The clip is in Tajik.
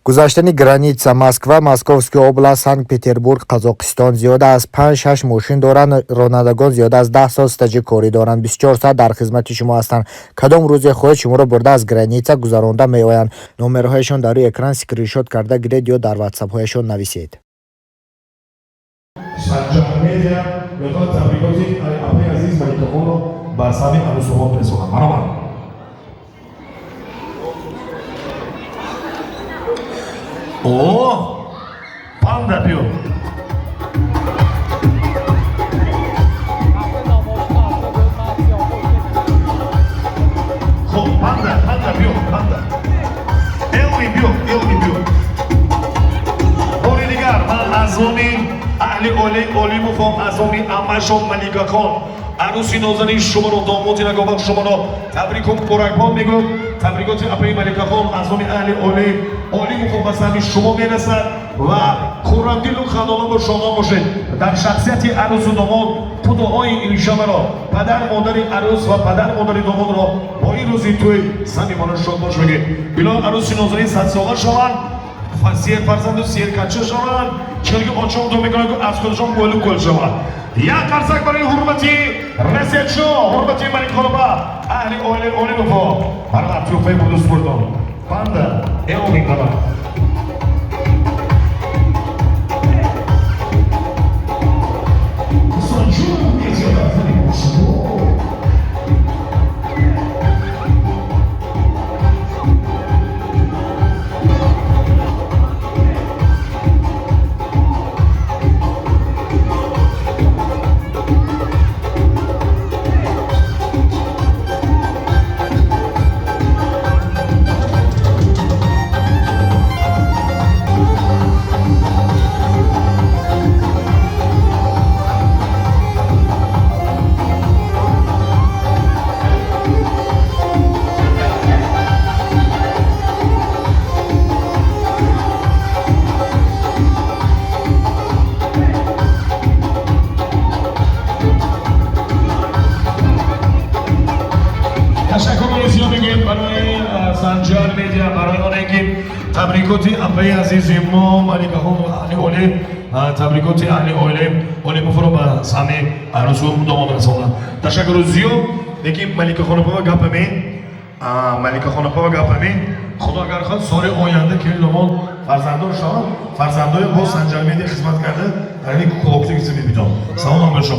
Гузаштани граница Москва, Московский область, Санкт-Петербург, Қазоқистон. Зиёда аз 5-6 мошин доранд. Ронандагон зиёда аз 10 сол стажи корӣ доранд. 24 соат дар хизмати шумо ҳастанд. Кадом рӯзе хоҳед, шуморо бурда аз граница гузаронда меоянд. Номерҳояшон дар рӯи экран, скриншот карда гиред ё дар ватсапҳояшон нависед. Санҷар Медиа мехоҳад табрикоти апаи азиз Маликахонро ба сами арӯсумон расонад. Марҳамат. О, панда, биё. Хоб, панда, панда, биё, панда. Элви, биё, Элви, биё. Бори дигар ман аз номи аҳли оилаи Олимовҳо, аз номи аммашон Маликахон, арӯси нозанин шуморо, домоди нагобақ шуморо табрику муборакбод мегӯям. Табрикоти апаи Маликахон аз номи аҳли оилаи Олимовҳо ба саҳми шумо мерасад ва хуррамдилу хандона бо шодон бошед. Дар шахсияти арӯсу домод худоҳои ин шабаро, падар модари арӯс ва падар модари домодро бо ин рӯзи тӯй самимона шодбош мегӯем. Било арӯси нозанин садсола шаванд, серфарзанду серкача шаванд, чунки очон ду мекунанд, аз худашон мӯлу кӯл шаванд. Як қарсак барои ҳурмати Расиятшо, ҳурмати Маликхонова, аҳли оилаи Олимовҳо. Марҳамат, тӯҳфаи бурду супурдон. Панда, Элвин, давай. Ташаккури зиёд мегӯем барои Санҷар Медиа, барои оне ки табрикоти апаи азизи мо Маликахон ва аҳли оилаи, табрикоти аҳли оилаи Олимовро ба саҳми арӯсу домод расонданд. Ташаккури зиёд. Лекин Маликахонапова гапаме, Маликахонапова гапаме, худо агар хоҳад, соли оянда ки домод фарзанддор шаванд, фарзандои бо Санҷар Медиа хизмат карда дар ин кулоктӣ мебинам. Салом бошам.